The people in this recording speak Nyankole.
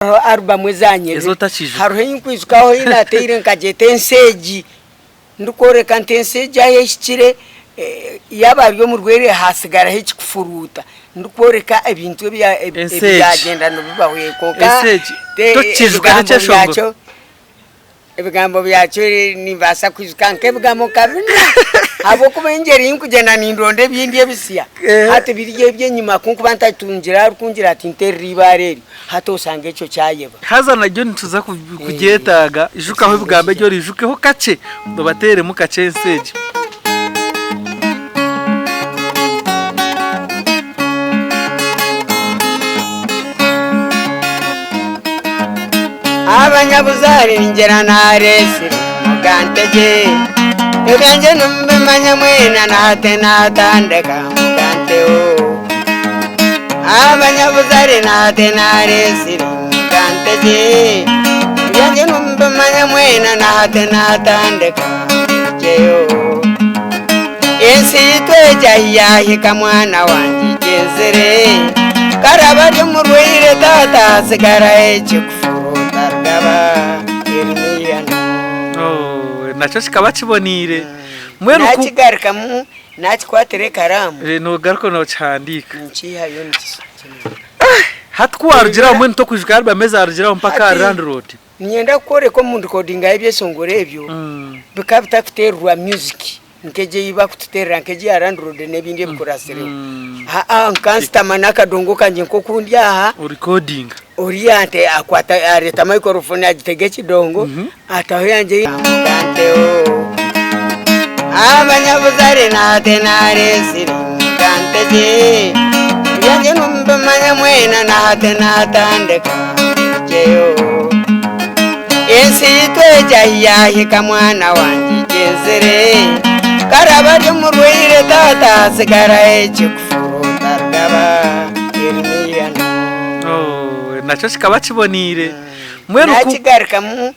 Hariho arubamu ezanyebire. Hariho ei nkwijukaho ei naateire nkagyeta ensi egi, ndikworeka nti ensi egi ahu ehikire yaaba ari omurwaire haatsigaraho ekikufuruuta, ndikworeka ebintu ebyagyenda nibibaho kwonka ebigambo byakyo. Ebigambo byakyo nimbaasa kwijuka nk'ebigambo nka bina ahabw'okuba engyeri ei nkugyenda nindonda ebindi ebisya hati biri eby'enyima ku nkuba ntatungire arikungira ati nteerera eibaare eryo hati osanga ekyo kyayeba. Haza naryo nituza kuryetaaga, ijukaho ebigambo ebyo oriijukeho kakye obateeremu kakye ensi egyo. Abanyabuzaare ningira naareetsire mugantegye Ebyangye nimubimanya mwena nahati naatandika muganteho Abanyabuzaare nahati naareetsire mugantegye Ebyangye nimubimanya mwena nahati naatandika mugyeyo Ensi yaitu egi ahi yaahika mwana wangye gyenzire Karaba ari omurwaire taata hatsigaraho ekikufuruuta rugaba eri n'eihano. Oh, nakyo kikaba kiboneire. Mbwenu ku Nakigarukamu nakikwatira ekaraamu. Eh, nogaruka nokihandiika. Ninkiihayo nikikinura. Hati ku warugire aho mbwenu tokwijuka album ezarugire aho mpaka ahari Landlord? Niinyenda kukworeka omu rikodinga y'ebyeshongoro ebyo bikaba bitakuteererwa music nk'egi ei bakututeerera nk'egi eya landlord n'ebindi ebikuratsireho. Haa nkansitama n'akadongo kangye nk'oku ndi aha, Orikodinga. oriya ante akwata areeta microphone agitega ekidongo ataho eyangye Abanyabuzare nate nareetsire mukantegye Ebyangye nimubimanya mwena nahati natandika Gyeyo Ensi yaitu egi ahi yahika mwana wangye gyenzire Karaba ari omurwaire taata hatsigaraho ekikufuruuta rugaba eri n'eihano Oh, nakyo kikaba kiboneire. Mbwenu ku Nakigarukamu.